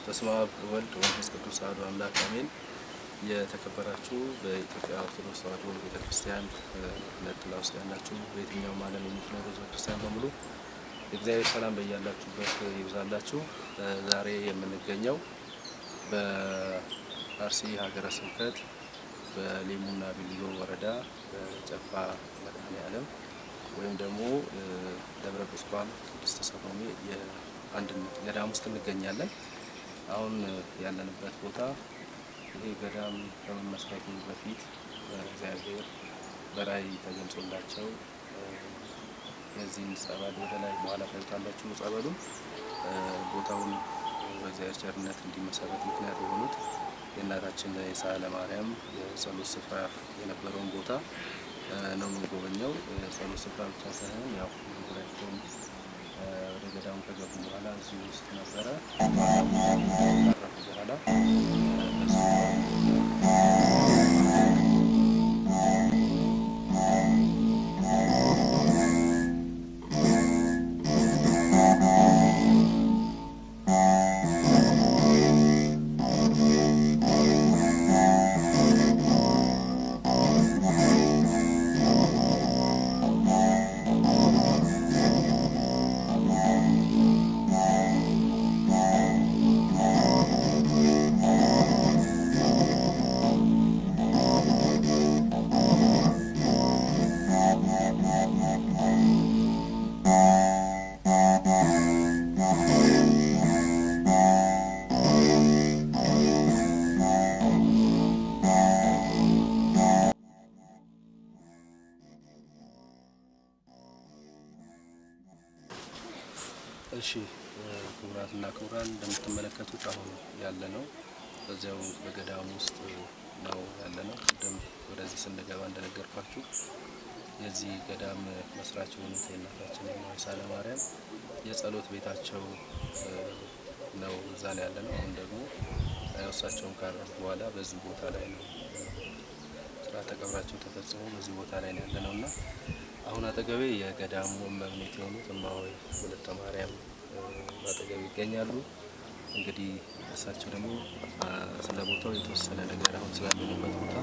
በስመ አብ ወወልድ ወመንፈስ ቅዱስ አሐዱ አምላክ አሜን። የተከበራችሁ በኢትዮጵያ ኦርቶዶክስ ተዋሕዶ ቤተክርስቲያን ነጥላ ውስጥ ያላችሁ በየትኛውም ዓለም የምትኖሩ ሕዝበ ክርስቲያን በሙሉ የእግዚአብሔር ሰላም በያላችሁበት ይብዛላችሁ። ዛሬ የምንገኘው በአርሲ ሀገረ ስብከት በሊሙና ቢልዮ ወረዳ በጨፋ መድኃኔዓለም ወይም ደግሞ ደብረ ቁስቋም ቅድስተ ሰሎሜ የአንድነት ገዳም ውስጥ እንገኛለን። አሁን ያለንበት ቦታ ይሄ ገዳም ከመመስረቱ በፊት እግዚአብሔር በራእይ ተገልጾላቸው የዚህን ጸበል ወደ ላይ በኋላ ታዩታላችሁ። ጸበሉን ቦታውን በእግዚአብሔር ቸርነት እንዲመሰረት ምክንያት የሆኑት የእናታችን የሳህለ ማርያም የጸሎት ስፍራ የነበረውን ቦታ ነው የምንጎበኘው። የጸሎት ስፍራ ብቻ ሳይሆን ያው መኖሪያቸውም ወደ ገዳሙ ከገቡ በኋላ እዚሁ ውስጥ ነበረ። ካረፉ በኋላ እሺ ክቡራትና ክቡራን እንደምትመለከቱት አሁን ያለ ነው በዚያው በገዳሙ ውስጥ ነው ያለ ነው። ቅድም ወደዚህ ስንገባ እንደነገርኳችሁ የዚህ ገዳም መስራች የሆኑት የእናታችን የእማሆይ ማርያም የጸሎት ቤታቸው ነው፣ እዛ ነው ያለ ነው። አሁን ደግሞ እሳቸውን ካረፉ በኋላ በዚህ ቦታ ላይ ነው ስርዓተ ቀብራቸው ተፈጽሞ በዚህ ቦታ ላይ ነው ያለ ነው እና አሁን አጠገቤ የገዳሙ እመምኔት የሆኑት እማሆይ ወለተ ማርያም አጠገቤ ይገኛሉ። እንግዲህ እሳቸው ደግሞ ስለ ቦታው የተወሰነ ነገር አሁን ስላለንበት ቦታ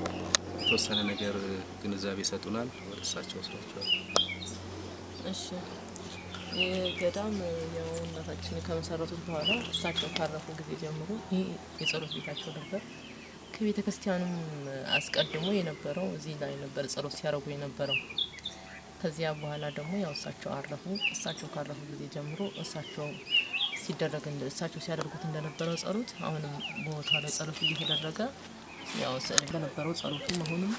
የተወሰነ ነገር ግንዛቤ ይሰጡናል። ወደ እሳቸው ወስዳቸዋል። እሺ፣ ይህ ገዳም ያው እናታችን ከመሰረቱት በኋላ እሳቸው ካረፉ ጊዜ ጀምሮ ይህ የጸሎት ቤታቸው ነበር። ከቤተ ክርስቲያኑም አስቀድሞ የነበረው እዚህ ላይ ነበር ጸሎት ሲያደርጉ የነበረው። ከዚያ በኋላ ደግሞ ያው እሳቸው አረፉ። እሳቸው ካረፉ ጊዜ ጀምሮ እሳቸው ሲደረግ እሳቸው ሲያደርጉት እንደነበረው ጸሎት አሁንም ቦታው ላይ ጸሎት እየተደረገ ያው እንደነበረው ጸሎቱም አሁንም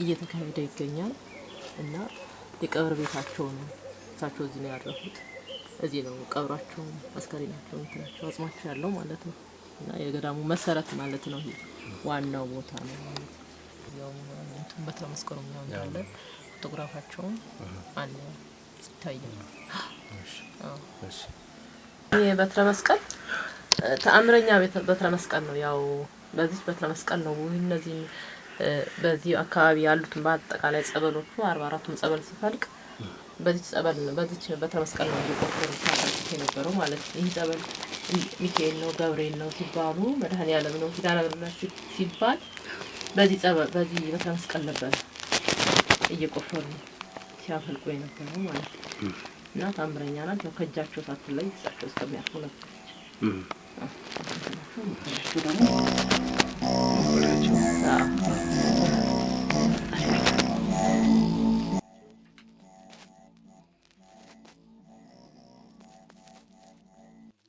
እየተካሄደ ይገኛል እና የቀብር ቤታቸው ነው። እሳቸው እዚህ ነው ያረፉት። እዚህ ነው ቀብራቸው፣ አስከሬናቸው፣ እንትናቸው አጽማቸው ያለው ማለት ነው እና የገዳሙ መሰረት ማለት ነው። ይሄ ዋናው ቦታ ነው ማለት ነው። ያው እንትን በትረ መስቀሉ ያው እንዳለ ፎቶግራፋቸውም አለ ይታያል። ይህ በትረ መስቀል ተአምረኛ በትረ መስቀል ነው። ያው በዚህ በትረ መስቀል ነው እነዚህ በዚህ አካባቢ ያሉትን በአጠቃላይ ጸበሎቹ 44ቱም ጸበል ሲፈልቅ በዚህ ጸበል ነው በዚህ በትረ መስቀል ነው እየቆፈሩ ሲያፈልቁት የነበረው ማለት ነው። ይህ ጸበል ሚካኤል ነው ገብርኤል ነው ሲባሉ መድኃኔዓለም ነው ኪዳነ ምሕረት ሲባል በዚህ ጸበል በዚህ በትረ መስቀል ነበር እየቆፈሩ ሲያፈልቁ የነበረው ማለት ነው። እና ታምረኛ ናት። ያው ከእጃቸው ሳትለይ እሳቸው እስከሚያርፉ ነበረች። ደግሞ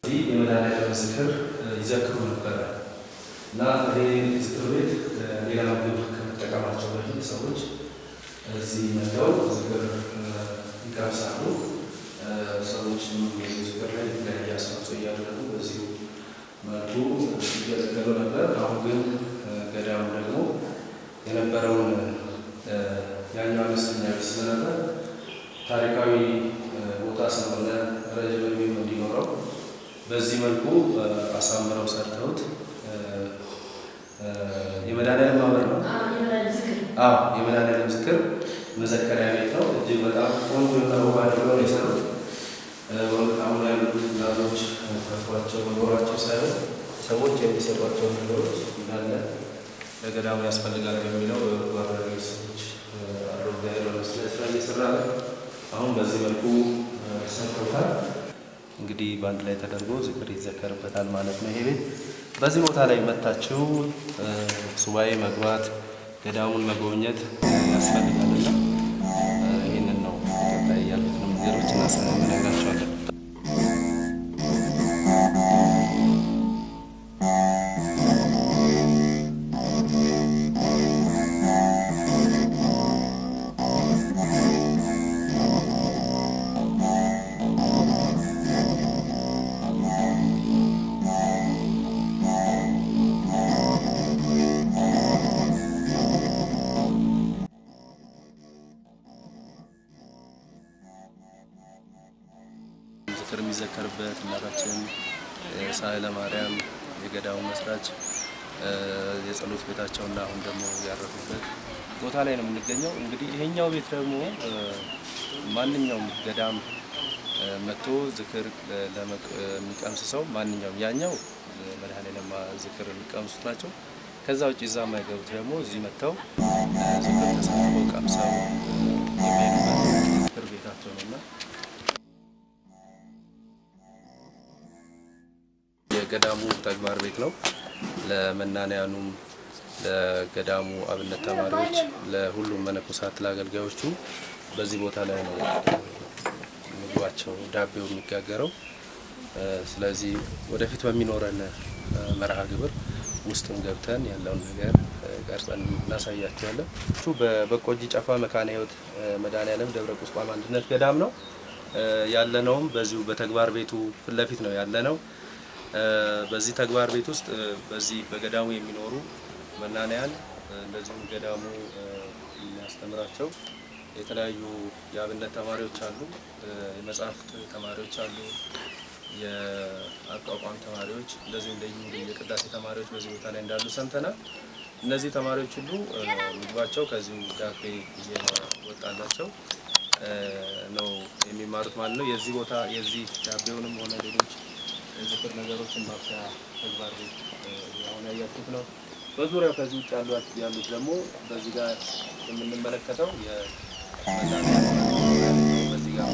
እዚህ የመድኃኔዓለም ዝክር ይዘክሩ ነበረ እና ይሄ ዝክር ቤት ሌላ ምግብ ከመጠቀማቸው በፊት ሰዎች እዚህ መጥተው ዝክር ይቀምሳሉ። ሰዎች ዝክር ላይ የተለያየ አስተዋጽኦ እያደረጉ በዚሁ መልኩ ይገለገሉ ነበር። አሁን ግን ገዳሙ ደግሞ የነበረውን ያኛው አነስተኛ ቤት ስለነበር ታሪካዊ ቦታ ስለሆነ ረጅም ዕድሜም እንዲኖረው በዚህ መልኩ አሳምረው ሰርተውት የመድኃኔዓለም ማህበር ነው። አዎ የመድኃኔዓለም ዝክር መዘከሪያ ቤት ነው። እጅግ በጣም ቆንጆ እና ውብ አድርገው ነው የሰሩት። አሁን ያሉት እናቶች ተርፏቸው መኖራቸው ሳይሆን ሰዎች የሚሰጧቸው ነገሮች እንዳለ ለገዳሙ ያስፈልጋል የሚለው በበጎ አድራጊ ሰዎች አብሮ እግዚአብሔር በመስጠት ስራ እየሰራ ነው። አሁን በዚህ መልኩ ሰርተውታል። እንግዲህ በአንድ ላይ ተደርጎ ዝክር ይዘከርበታል ማለት ነው። ይሄ ቤት በዚህ ቦታ ላይ መታችሁ ሱባኤ መግባት ገዳሙን መጎብኘት ያስፈልጋልና ይህንን ነው ቀጣይ ያሉትን ነገሮች እናነግራቸዋለን። ዝክር የሚዘከርበት እናታችን ሳህለ ማርያም የገዳሙ መስራች የጸሎት ቤታቸውና አሁን ደግሞ ያረፉበት ቦታ ላይ ነው የምንገኘው። እንግዲህ ይሄኛው ቤት ደግሞ ማንኛውም ገዳም መጥቶ ዝክር የሚቀምስ ሰው ማንኛውም ያኛው መድኃኔዓለም ዝክር የሚቀምሱት ናቸው። ከዛ ውጭ እዛ የማይገቡት ደግሞ እዚህ መጥተው ዝክር ተሳትፈው ቀምሰው የሚሄዱበት ዝክር ቤታቸው ነውና የገዳሙ ተግባር ቤት ነው። ለመናንያኑም ለገዳሙ አብነት ተማሪዎች፣ ለሁሉም መነኮሳት፣ ለአገልጋዮቹ በዚህ ቦታ ላይ ነው ምግባቸው ዳቤው የሚጋገረው። ስለዚህ ወደፊት በሚኖረን መርሃ ግብር ውስጡን ገብተን ያለውን ነገር ቀርጸን እናሳያቸዋለን። በበቆጂ ጨፋ መካነ ሕይወት መድኃኔዓለም ደብረ ቁስቋም አንድነት ገዳም ነው። ያለነውም በዚሁ በተግባር ቤቱ ፊት ለፊት ነው ያለነው። በዚህ ተግባር ቤት ውስጥ በዚህ በገዳሙ የሚኖሩ መናንያን እንደዚሁም ገዳሙ የሚያስተምራቸው የተለያዩ የአብነት ተማሪዎች አሉ፣ የመጽሐፍት ተማሪዎች አሉ፣ የአቋቋም ተማሪዎች እንደዚሁም ልዩ ልዩ የቅዳሴ ተማሪዎች በዚህ ቦታ ላይ እንዳሉ ሰምተናል። እነዚህ ተማሪዎች ሁሉ ምግባቸው ከዚሁ ዳቤ እየወጣላቸው ነው የሚማሩት ማለት ነው። የዚህ ቦታ የዚህ ዳቤውንም ሆነ ሌሎች የዝክር ነገሮችን ማብሰያ ተግባር ቤት አሁን ያያችሁት ነው። በዙሪያው ከዚህ ውጭ ያሉት ደግሞ በዚህ ጋር የምንመለከተው በዚህ ጋር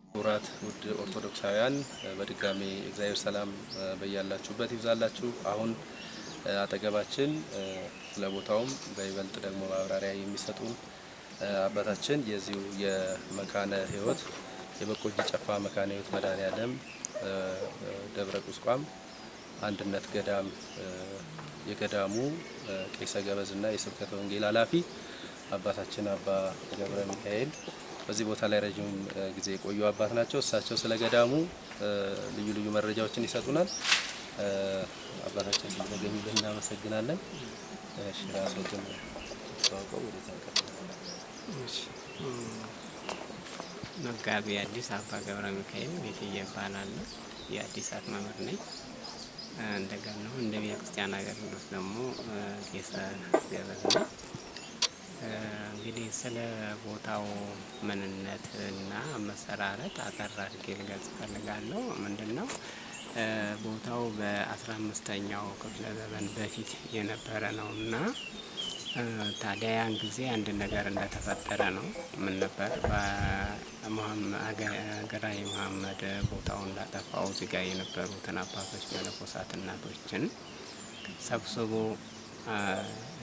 ክቡራት ውድ ኦርቶዶክሳውያን በድጋሚ እግዚአብሔር ሰላም በያላችሁበት ይብዛላችሁ። አሁን አጠገባችን ስለ ቦታውም በይበልጥ ደግሞ ማብራሪያ የሚሰጡን አባታችን የዚሁ የመካነ ሕይወት የበቆጂ ጨፋ መካነ ሕይወት መድኃኔዓለም ደብረ ቁስቋም አንድነት ገዳም የገዳሙ ቄሰ ገበዝና የስብከተ ወንጌል ኃላፊ አባታችን አባ ገብረ ሚካኤል በዚህ ቦታ ላይ ረጅም ጊዜ የቆዩ አባት ናቸው። እሳቸው ስለ ገዳሙ ልዩ ልዩ መረጃዎችን ይሰጡናል። አባታችን ስለተገኙልን እናመሰግናለን። እሺ፣ ራስዎትን አስተዋውቀው ወደዛ እንቀጥላለን። እሺ፣ መጋቢ አዲስ አባ ገብረ ሚካኤል ቤትዬ እባላለሁ። የአዲሳት መምህር ነኝ። እንደገና እንደ ቤተ ክርስቲያን አገልግሎት ደግሞ ቄሰ ገበዝ ነኝ። እንግዲህ ስለ ቦታው ምንነት እና አመሰራረት አጠር አድርጌ ልገልጽ እፈልጋለሁ። ምንድን ነው ቦታው በ15ኛው ክፍለ ዘመን በፊት የነበረ ነው እና ታዲያ ያን ጊዜ አንድ ነገር እንደተፈጠረ ነው። ምን ነበር? ግራኝ መሀመድ ቦታውን እንዳጠፋው እዚህ ጋር የነበሩትን አባቶች መነኮሳት፣ እናቶችን ሰብስቦ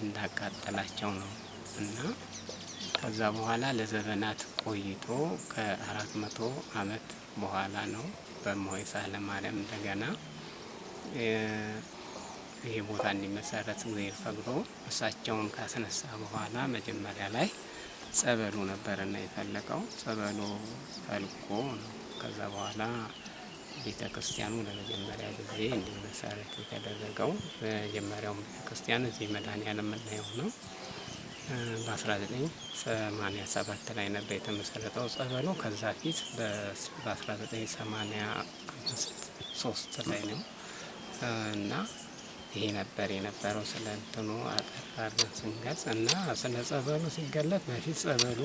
እንዳቃጠላቸው ነው እና ከዛ በኋላ ለዘመናት ቆይቶ ከ400 ዓመት በኋላ ነው በእማሆይ ሳህለ ማርያም እንደገና ይሄ ቦታ እንዲመሰረት እግዚአብሔር ፈቅዶ እሳቸውን ካስነሳ በኋላ መጀመሪያ ላይ ጸበሉ ነበርና የፈለቀው ጸበሉ ፈልቆ ነው። ከዛ በኋላ ቤተ ክርስቲያኑ ለመጀመሪያ ጊዜ እንዲመሰረት የተደረገው። መጀመሪያው ቤተ ክርስቲያን እዚህ መድኃኔዓለም የምናየው ነው። በ1987 ላይ ነበር የተመሰረተው ጸበሉ። ከዛ ፊት በ1983 ላይ ነው እና ይሄ ነበር የነበረው። ስለ እንትኑ አጠር አድርገን ስንገልጽ እና ስለ ጸበሉ ሲገለጥ በፊት ጸበሉ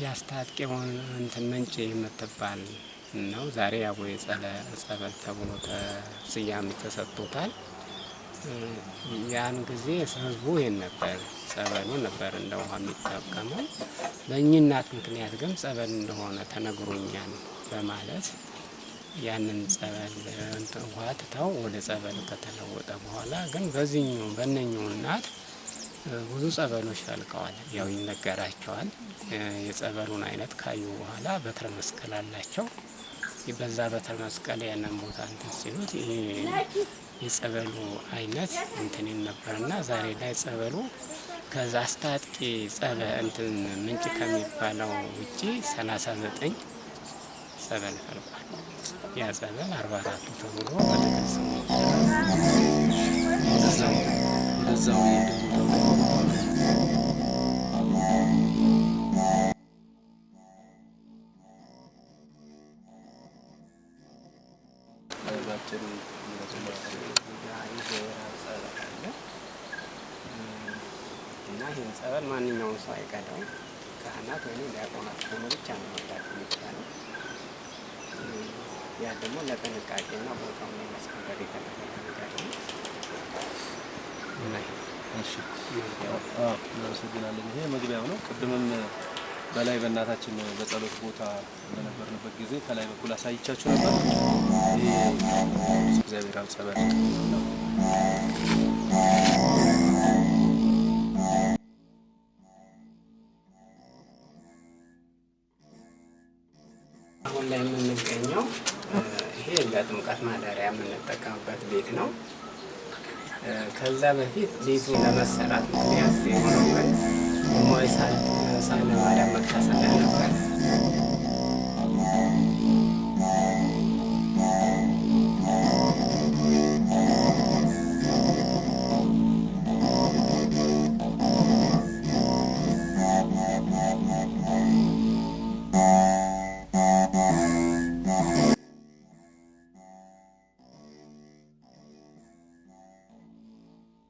ያስታጥቄውን እንትን ምንጭ የምትባል ነው። ዛሬ አቦይ ጸበል ተብሎ ስያሜ ተሰጥቶታል። ያን ጊዜ ህዝቡ ይሄን ነበር ጸበሉ ነበር እንደ ውሃ የሚጠቀመው። በእኚህ እናት ምክንያት ግን ጸበል እንደሆነ ተነግሮኛል በማለት ያንን ጸበል ውሃ ትተው ወደ ጸበል ከተለወጠ በኋላ ግን በዚህኛው በእነኚሁ እናት ብዙ ጸበሎች ፈልቀዋል። ያው ይነገራቸዋል። የጸበሉን አይነት ካዩ በኋላ በትረ መስቀል አላቸው። በዛ በትረ መስቀል ያንን ቦታ እንትን ሲሉት የጸበሉ አይነት እንትን ነበርና ዛሬ ላይ ጸበሉ ከዛ አስታጥቂ ጸበ እንትን ምንጭ ከሚባለው ውጪ 39 ጸበል ፈልቋል። ያ ጸበል 44ቱ ተብሎ በጥቅል ስሙ ይጠራል። ወደዛው የሄደ ቦታው ላይ ባጭሩ እና ይህን ጸበል ማንኛውም ሰው አይቀዳውም። ካህናት ወይም ዲያቆናት ሆኖ ብቻ ነው መቅዳት የሚቻለው። ያ ደግሞ ለጥንቃቄና ቦታውን ለማስከበር የተደረገ ነገር ነው እና እሺ፣ እናመሰግናለን። ይሄ መግቢያው ነው። ቅድምም በላይ በእናታችን በጸሎት ቦታ በነበርንበት ጊዜ ከላይ በኩል አሳይቻችሁ ነበር። ይሄ ቅዱስ እግዚአብሔር አብ ጸበል ነው። አሁን ላይ የምንገኘው ይሄ ቤት ነው። ከዛ በፊት ቤቱ ለመሰራት ምክንያት የሆነው ግን እማሆይ ሳህለ ማርያም መታሰቢያ ነበር።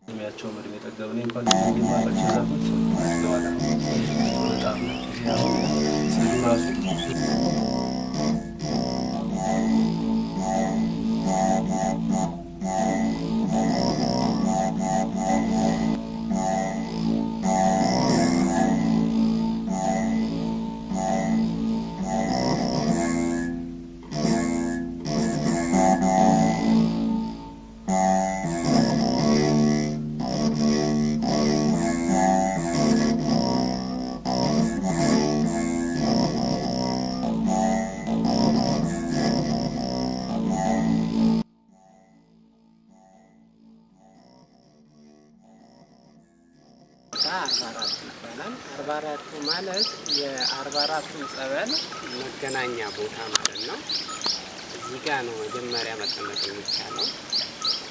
እድሜያቸው እድሜ ጠገብ እኔ እንኳን የማውቃቸው ዛፎች አድገዋል። በጣም ይሄ አሁን ጽዱ ራሱ 44 ይባላል። 44ቱ ማለት የ44ቱ ጸበል መገናኛ ቦታ ማለት ነው። እዚህ ጋር ነው መጀመሪያ መጠመቅ የሚቻለው።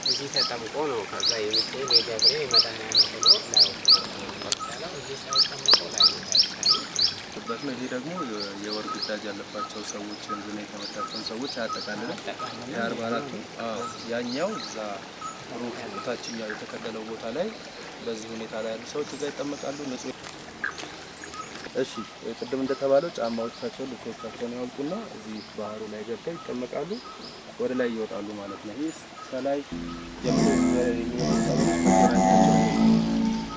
እዚህ ተጠምቆ ነው ከዛ የሚካኤል የገብርኤል የመድኃኔዓለም ብሎ ላይ የሚቻለው። እዚህ ሳይጠመቁ ላይ አይቻልም። በት ነው። ይሄ ደግሞ የወር ግዳጅ ያለባቸው ሰዎች ዝና የተመታቸውን ሰዎች አያጠቃልልም። የ44ቱ አዎ፣ ያኛው እዛ ሩቅ ታችኛው የተከለለው ቦታ ላይ በዚህ ሁኔታ ላይ ያሉ ሰዎች እዛ ይጠመቃሉ። ንጹህ እሺ፣ ቅድም እንደተባለው ጫማዎቻቸውን ልብሶቻቸውን ያወልቁና እዚህ ባህሩ ላይ ገብተው ይጠመቃሉ። ወደ ላይ ይወጣሉ ማለት ነው። ይህ ከላይ ጀምሮ የሚወጡ ጸበሎች መገናኛቸው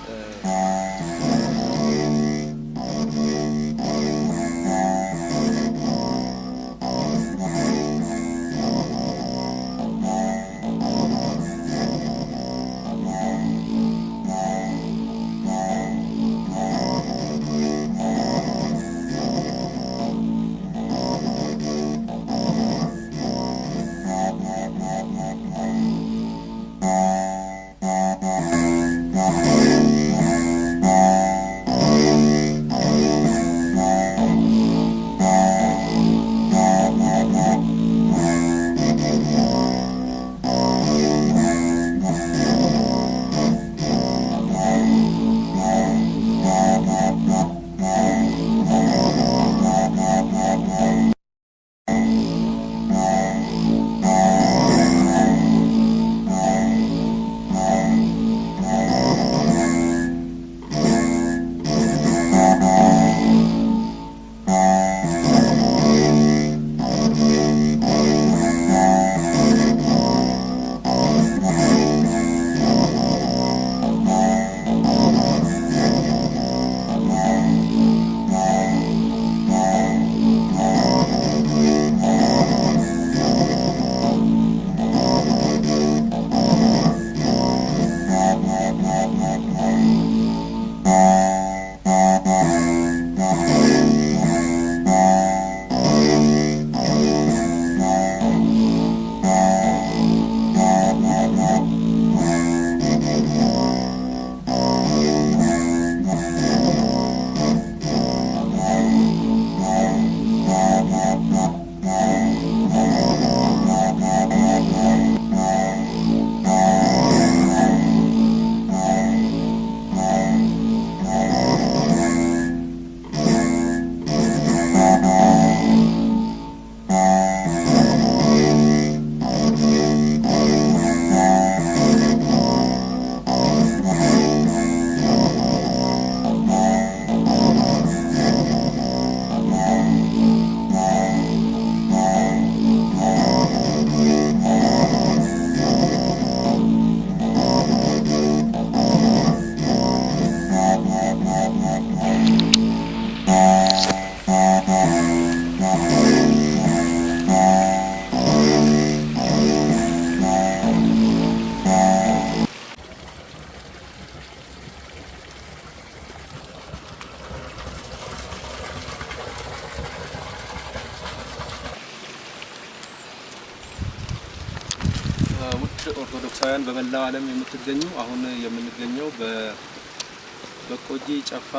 ኦርቶዶክሳውያን በመላው ዓለም የምትገኙ፣ አሁን የምንገኘው በበቆጂ ጨፋ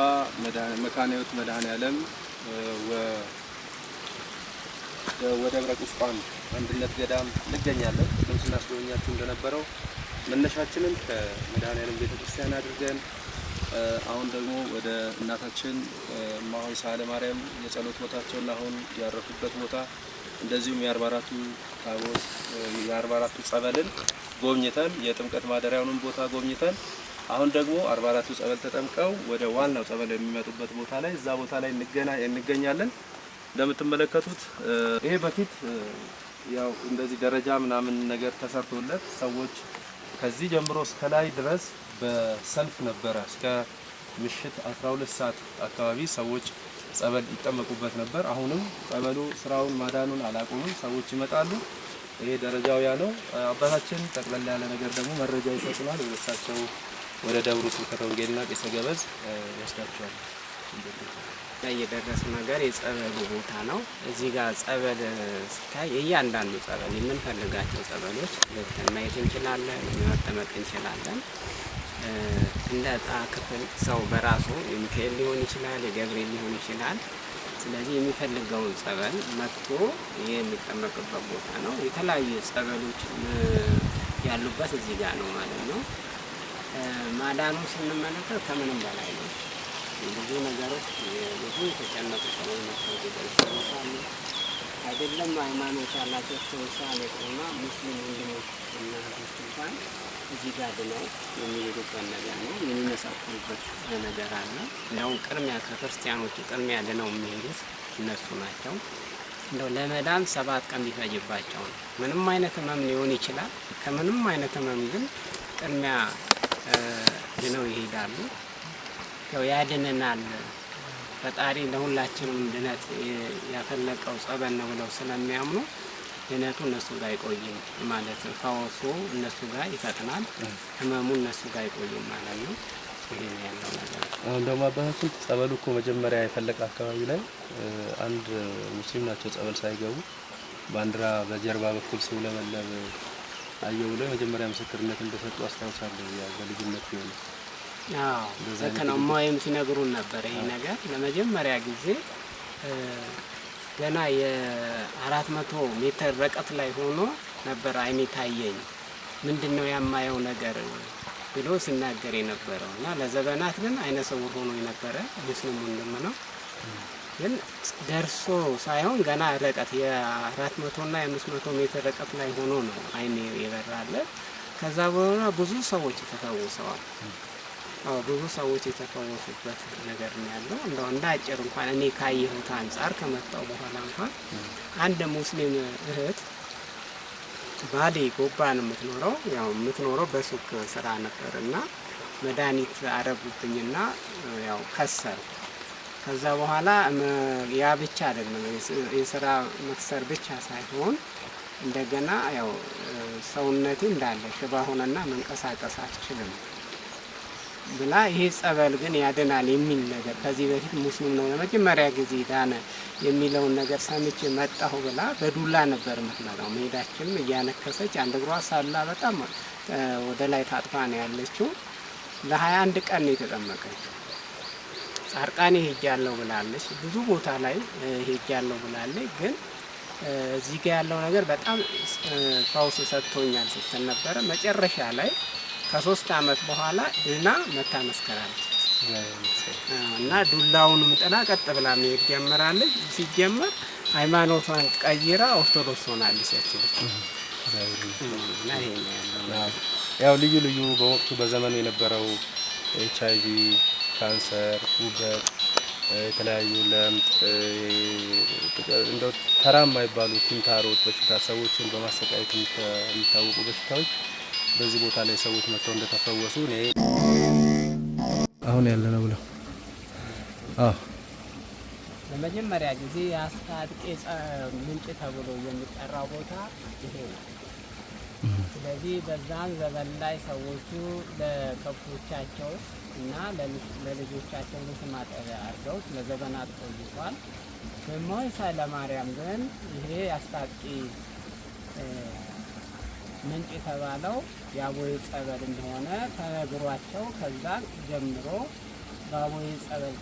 መካነ ሕይወት መድኃኔዓለም ወደብረ ቁስቋም አንድነት ገዳም እንገኛለን። ቅድም ስናስጎበኛችሁ እንደነበረው መነሻችንን ከመድኃኔዓለም ቤተክርስቲያን አድርገን አሁን ደግሞ ወደ እናታችን እማሆይ ሳህለ ማርያም የጸሎት ቦታቸውና አሁን ያረፉበት ቦታ፣ እንደዚሁም የ44ቱ ታቦት፣ የ44ቱ ጸበልን ጎብኝተን፣ የጥምቀት ማደሪያውንም ቦታ ጎብኝተን፣ አሁን ደግሞ 44ቱ ጸበል ተጠምቀው ወደ ዋናው ጸበል የሚመጡበት ቦታ ላይ፣ እዛ ቦታ ላይ እንገኛለን። እንደምትመለከቱት ይሄ በፊት ያው እንደዚህ ደረጃ ምናምን ነገር ተሰርቶለት ሰዎች ከዚህ ጀምሮ እስከ ላይ ድረስ በሰልፍ ነበረ። እስከ ምሽት 12 ሰዓት አካባቢ ሰዎች ጸበል ይጠመቁበት ነበር። አሁንም ጸበሉ ስራውን ማዳኑን አላቆምም። ሰዎች ይመጣሉ። ይሄ ደረጃው ያ ነው። አባታችን ጠቅለል ያለ ነገር ደግሞ መረጃ ይሰጡናል። ወደ እሳቸው ወደ ደብሩ ስብከተ ወንጌልና ቄሰ ገበዝ ወስዳቸዋል። ላይ የደረሰው ነገር የጸበሉ ቦታ ነው። እዚህ ጋር ጸበል ሲታይ እያንዳንዱ ጸበል፣ የምንፈልጋቸው ጸበሎች ገብተን ማየት እንችላለን፣ መጠመቅ እንችላለን። እንደ እጣ ክፍል ሰው በራሱ የሚካኤል ሊሆን ይችላል፣ የገብርኤል ሊሆን ይችላል። ስለዚህ የሚፈልገውን ጸበል መጥቶ የሚጠመቅበት ቦታ ነው። የተለያዩ ጸበሎች ያሉበት እዚህ ጋር ነው ማለት ነው። ማዳኑ ስንመለከት ከምንም በላይ ነው። ብዙ ነገሮች፣ ብዙ የተጨነቁ ሰዎች መጥተው ይፈወሳሉ። አይደለም ሃይማኖት ያላቸው ክርስቲያን ይቅርና ሙስሊም ወንድሞች እና እህቶች እንኳን እዚህ ጋር ድነው የሚሄዱበት ነገር ነው፣ የሚመሰክሩበት ነገር አለ። እንደውም ቅድሚያ ከክርስቲያኖቹ ቅድሚያ ድነው የሚሄዱት እነሱ ናቸው። እንደው ለመዳን 7 ቀን ቢፈጅባቸው ነው። ምንም አይነት ህመም ሊሆን ይችላል። ከምንም አይነት ህመም ግን ቅድሚያ ድነው ይሄዳሉ። ያው ያድነናል፣ ፈጣሪ ለሁላችንም ድነት ያፈለቀው ጸበል ነው ብለው ስለሚያምኑ ድነቱ እነሱ ጋር አይቆይም ማለት ነው። ፈውሱ እነሱ ጋር ይፈጥናል፣ ህመሙ እነሱ ጋር አይቆይም ማለት ነው። ይሄ ነው ያለው ነገር። አሁን ደግሞ አባታችን ጸበሉ እኮ መጀመሪያ የፈለቀ አካባቢ ላይ አንድ ሙስሊም ናቸው፣ ጸበል ሳይገቡ ባንዲራ በጀርባ በኩል ሲውለበለብ አየሁ ብለው የመጀመሪያ ምስክርነት እንደሰጡ አስታውሳለሁ። ያው በልጅነት ቢሆን አዎ፣ ልክ ነው። እማዬም ሲነግሩን ነበር። ይሄ ነገር ለመጀመሪያ ጊዜ ገና የ400 ሜትር ርቀት ላይ ሆኖ ነበር አይኔ ታየኝ። ምንድን ነው የማየው ነገር ብሎ ሲናገር የነበረው እና ለዘመናት ግን አይነ ስውር ሆኖ የነበረ ሙስሊም ወንድም ነው። ግን ደርሶ ሳይሆን ገና ርቀት የ400 እና የ500 ሜትር ርቀት ላይ ሆኖ ነው አይኔ የበራለ። ከዛ በኋላ ብዙ ሰዎች ተፈውሰዋል። አዎ፣ ብዙ ሰዎች የተፈወሱበት ነገር ነው ያለው። እንደው እንደ አጭር እንኳን እኔ ካየሁት አንጻር ከመጣው በኋላ እንኳን አንድ ሙስሊም እህት ባሌ ጎባ ነው የምትኖረው። ያው የምትኖረው በሱቅ ስራ ነበር እና መድኃኒት አረጉብኝና ያው ከሰርኩ። ከዛ በኋላ ያ ብቻ አይደለም፣ የስራ መክሰር ብቻ ሳይሆን እንደገና ያው ሰውነቴ እንዳለ ሽባ ሆነና መንቀሳቀስ አልችልም ብላ፣ ይሄ ጸበል ግን ያድናል የሚል ነገር፣ ከዚህ በፊት ሙስሊም ነው ለመጀመሪያ ጊዜ ዳነ የሚለውን ነገር ሰምቼ መጣሁ ብላ በዱላ ነበር የምትመጣው። መሄዳችንም እያነከሰች፣ አንድ እግሯ ሳላ በጣም ወደ ላይ ታጥፋ ነው ያለችው። ለ21 ቀን ነው የተጠመቀችው። ጻድቃኔ ሄጃለሁ ብላለች። ብዙ ቦታ ላይ ሄጃለሁ ብላለች። ግን እዚህ ጋ ያለው ነገር በጣም ፈውስ ሰጥቶኛል ስትል ነበረ። መጨረሻ ላይ ከ3 አመት በኋላ ድና መታ መስከራለች እና ዱላውንም ጥላ ቀጥ ብላ መሄድ ጀምራለች። ሲጀመር ሃይማኖቷን ቀይራ ኦርቶዶክስ ሆናለች ያቺ ልጅ። እና ይሄ ነው ያለው ነገር። ያው ልዩ ልዩ በወቅቱ በዘመኑ የነበረው HIV፣ ካንሰር፣ ጉበት፣ የተለያዩ ለምጥ፣ እንደው ተራ የማይባሉ ኪንታሮት በሽታ፣ ሰዎችን በማሰቃየት የሚታወቁ በሽታዎች በዚህ ቦታ ላይ ሰዎች መጥተው እንደተፈወሱ እኔ አሁን ያለ ነው ብለው፣ አዎ። ለመጀመሪያ ጊዜ የአስታጥቄ ምንጭ ተብሎ የሚጠራው ቦታ ይሄ ነው። ስለዚህ በዛን ዘመን ላይ ሰዎቹ ለከብቶቻቸው እና ለልጆቻቸው ልብስ ማጠቢያ አድርገው ለዘመናት ቆይቷል። በእማሆይ ሳህለማርያም ግን ይሄ የአስታጥቄ ምንጭ የተባለው የአቦይ ጸበል እንደሆነ ተነግሯቸው ከዛ ጀምሮ በአቦይ ጸበል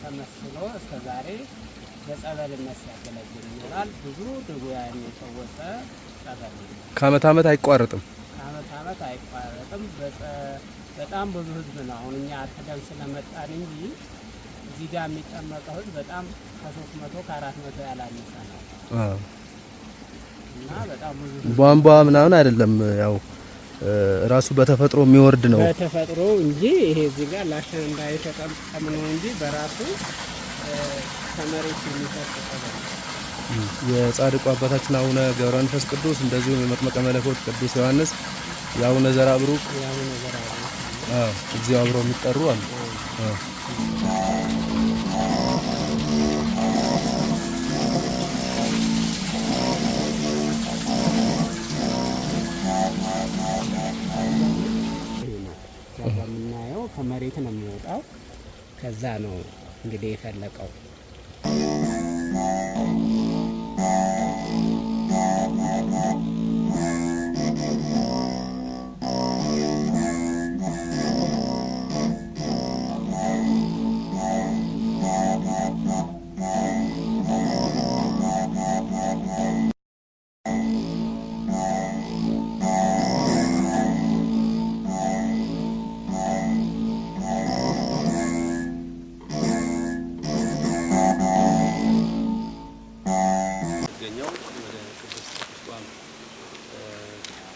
ተመስሎ እስከ ዛሬ በጸበልነት ሲያገለግል ይኖራል። ብዙ ድውያን የፈወሰ ጸበል ነው። ከአመት አመት አይቋረጥም። ከአመት አመት አይቋረጥም። በጣም ብዙ ህዝብ ነው። አሁን እኛ አርፍደን ስለመጣን እንጂ እዚህ ጋር የሚጠመቀው ህዝብ በጣም ከ300 ከ400 ያላነሰ ነው። እና በጣም ብዙ ቧንቧ ምናምን አይደለም፣ ያው ራሱ በተፈጥሮ የሚወርድ ነው። በተፈጥሮ እንጂ ይሄ እዚህ ጋር ላሸንዳ የተጠመቀም ነው እንጂ በራሱ ከመሬት የሚፈስ ጸበል ነው። የጻድቁ አባታችን አቡነ ገብረ መንፈስ ቅዱስ እንደዚሁም የመጥምቀ መለኮት ቅዱስ ዮሐንስ የአቡነ ዘርዓ ብሩክ እዚሁ አብረው የሚጠሩ አሉ። የምናየው ከመሬት ነው የሚወጣው። ከዛ ነው እንግዲህ የፈለቀው።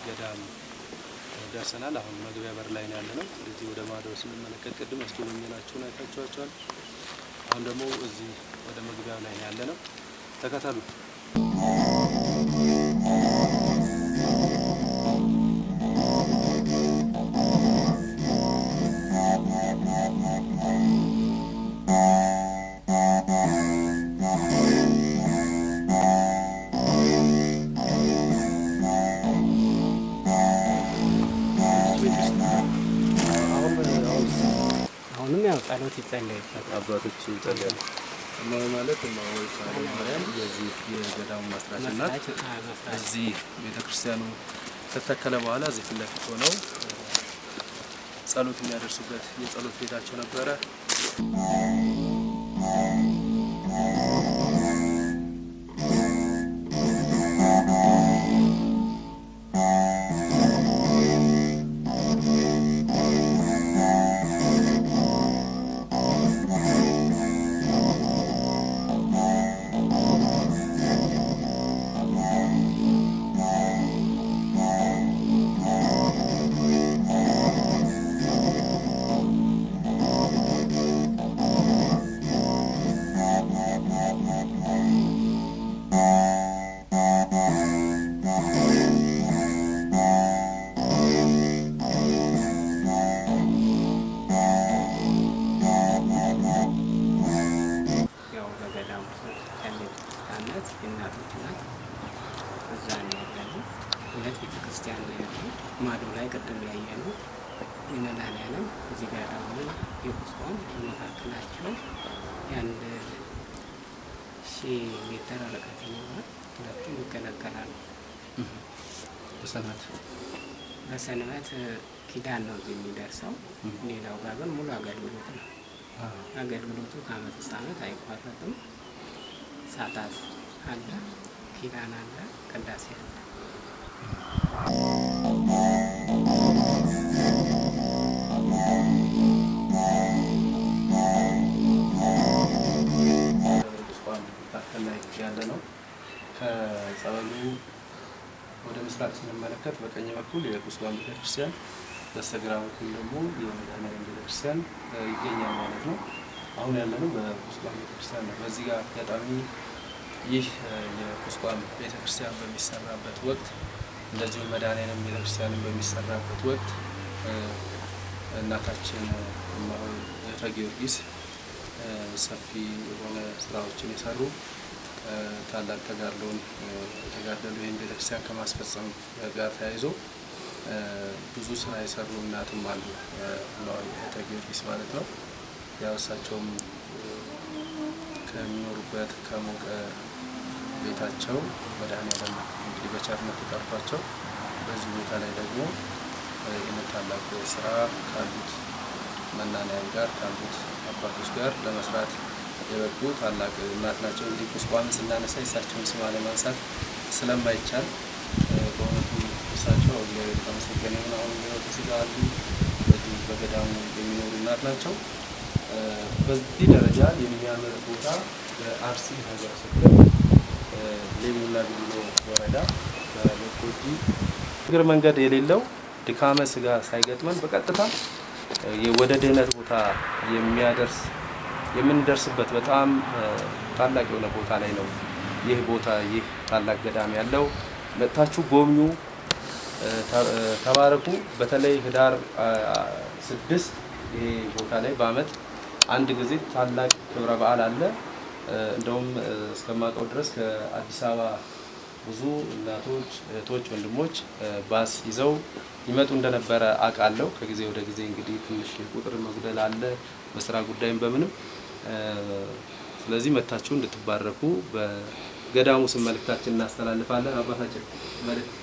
ገዳም ደርሰናል። አሁን መግቢያ በር ላይ ነው ያለነው። እዚህ ወደ ማዶ ስንመለከት ቅድም ያስጎበኘናቸውን አይታችኋቸዋል። አሁን ደግሞ እዚህ ወደ መግቢያው ላይ ነው ያለነው። ተከተሉ። አሁንም ያው ጸሎት ይጸለይበታል። አባቶች ይጸልያሉ። እማሆይ ማለት እማሆይ ሳህለ ማርያም የዚህ የገዳሙ መስራች ናት። እዚህ ቤተክርስቲያኑ ከተተከለ በኋላ እዚህ ፊት ለፊት ሆነው ጸሎት የሚያደርሱበት የጸሎት ቤታቸው ነበረ። የእናቶች ናት። እዛ ነው ያለነው። ሁለት ቤተክርስቲያን ነው ያለው። ማዶ ላይ ቅድም ያየነው የመድኃኔዓለም፣ እዚህ ጋር ደግሞ የቁስቋም፣ በመካከላቸው የ1000 ሜትር ርቀት ይኖራል። ሁለቱም ይገለገላሉ። በሰንበት ኪዳን ነው እዚህ የሚደርሰው። ሌላው ጋር ግን ሙሉ አገልግሎት ነው። አገልግሎቱ ከአመት እስከ አመት አይቋረጥም። ሰዓታት አለ፣ ኪዳን አለ፣ ቅዳሴ አለ። ቁስቋም መካከል ላይ ያለ ነው። ከጸበሉ ወደ ምስራቅ ስንመለከት በቀኝ በኩል የቁስቋም ቤተክርስቲያን፣ በስተግራ በኩል ደግሞ የመድኃኔዓለም ቤተክርስቲያን ይገኛል ማለት ነው። አሁን ያለነው በቁስቋም ቤተክርስቲያን ነው። በዚህ ጋር አጋጣሚ ይህ የቁስቋም ቤተክርስቲያን በሚሰራበት ወቅት እንደዚሁም መድኃኔዓለም ቤተክርስቲያንን በሚሰራበት ወቅት እናታችን እማሆይ እህተ ጊዮርጊስ ሰፊ የሆነ ስራዎችን የሰሩ ታላቅ ተጋድሎን የተጋደሉ ይህን ቤተክርስቲያን ከማስፈጸም ጋር ተያይዞ ብዙ ስራ የሰሩ እናትም አሉ፣ እማሆይ እህተ ጊዮርጊስ ማለት ነው። ያው እሳቸውም ከሚኖሩበት ከሞቀ ቤታቸው መድኃኔዓለም እንግዲህ በቸርነቱ ጠርቷቸው በዚህ ቦታ ላይ ደግሞ ይህንን ታላቅ ስራ ካሉት መናንያን ጋር ካሉት አባቶች ጋር ለመስራት የበቁ ታላቅ እናት ናቸው። እንግዲህ ቁስቋምን ስናነሳ የእሳቸውን ስም አለማንሳት ስለማይቻል በእውነቱ እሳቸው እግዚአብሔር የተመሰገነ ይሁን። አሁን በሕይወተ ሥጋ አሉ። በዚሁ በገዳሙ የሚኖሩ እናት ናቸው። በዚህ ደረጃ የሚያምር ቦታ በአርሲ ሀገረ ስብከት ሌሙና ቢሎ ወረዳ በመኮጂ እግር መንገድ የሌለው ድካመ ስጋ ሳይገጥመን በቀጥታ ወደ ድህነት ቦታ የሚያደርስ የምንደርስበት በጣም ታላቅ የሆነ ቦታ ላይ ነው። ይህ ቦታ ይህ ታላቅ ገዳም ያለው መጥታችሁ ጎብኙ፣ ተባረኩ። በተለይ ህዳር 6 ይሄ ቦታ ላይ በአመት አንድ ጊዜ ታላቅ ክብረ በዓል አለ። እንደውም እስከማውቀው ድረስ ከአዲስ አበባ ብዙ እናቶች፣ እህቶች፣ ወንድሞች ባስ ይዘው ይመጡ እንደነበረ አውቃለሁ። ከጊዜ ወደ ጊዜ እንግዲህ ትንሽ የቁጥር መጉደል አለ በስራ ጉዳይም በምንም። ስለዚህ መታችሁ እንድትባረኩ በገዳሙ ስም መልእክታችን እናስተላልፋለን። አባታችን መልእክት።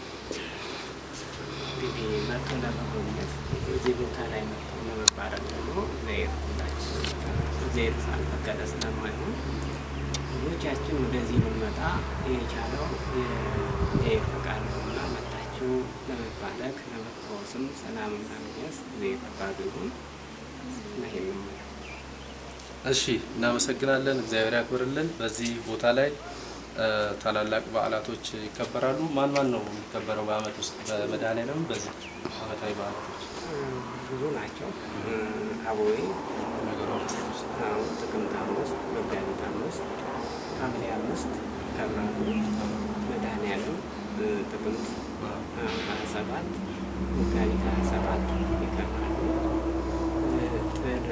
እንግዲህ መጥቶ ለመጎብኘት እዚህ ቦታ ላይ መጥቶ ለመባረክ ደግሞ እግዚአብሔር ሁላችን እግዚአብሔር ሳልፈቀደ ስለማይሆን ብዙዎቻችን ወደዚህ ልንመጣ የቻለው የእግዚአብሔር ፈቃድ ነው እና መጥታችሁ ለመባረክ ለመፈወስም ሰላምም ለማግኘት እግዚአብሔር ፈቃዱ ይሁን እና ይሄን ነው የምለው። እሺ፣ እናመሰግናለን። እግዚአብሔር ያክብርልን። በዚህ ቦታ ላይ ታላላቅ በዓላቶች ይከበራሉ። ማን ማን ነው የሚከበረው በአመት ውስጥ በመድኃኔዓለም በዚህ አመታዊ በዓላቶች? ብዙ ናቸው። አቦይ ነገሮች ጥቅምት 5፣ መጋቢት 5፣ ሐምሌ 5 ይከብራሉ። መድኃኔዓለም ጥቅምት 27፣ መጋቢት 27 ይከብራሉ። ጥር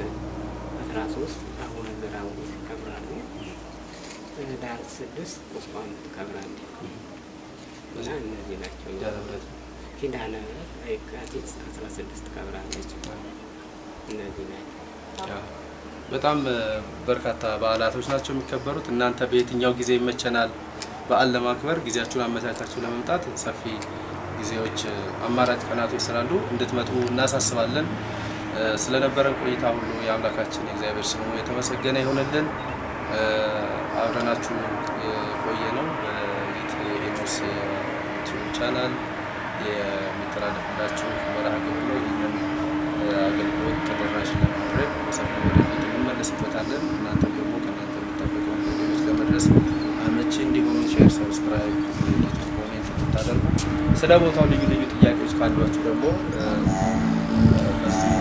13 አቡነ ዘርዓ ቡሩክ ይከብራሉ። ህዳር 6 ቁስቋም ትከብራለች እና እነዚህ ናቸው። ኪዳነ ምሕረት የካቲት 16 ትከብራለች። እነዚህ ናቸው። በጣም በርካታ በዓላቶች ናቸው የሚከበሩት። እናንተ በየትኛው ጊዜ ይመቸናል በዓል ለማክበር ጊዜያችሁን አመቻችታችሁ ለመምጣት ሰፊ ጊዜዎች፣ አማራጭ ቀናቶች ስላሉ እንድትመጡ እናሳስባለን። ስለነበረን ቆይታ ሁሉ የአምላካችን የእግዚአብሔር ስሙ የተመሰገነ ይሁንልን። አብረናችሁ የቆየ ነው በኢት ሄኖስ ዩቲዩብ ቻናል የሚተላለፍላችሁ መርሃ ግብር ነው። ይህንን አገልግሎት ተደራሽ ለማድረግ በሰፊው ወደፊት እንመለስበታለን። እናንተም ደግሞ ከእናንተ የሚጠበቀውን ሌሎች ለመድረስ አመቺ እንዲሆኑ share፣ subscribe፣ comment እንድታደርጉ ስለ ቦታው ልዩ ልዩ ጥያቄዎች ካሏችሁ ደግሞ በዚህ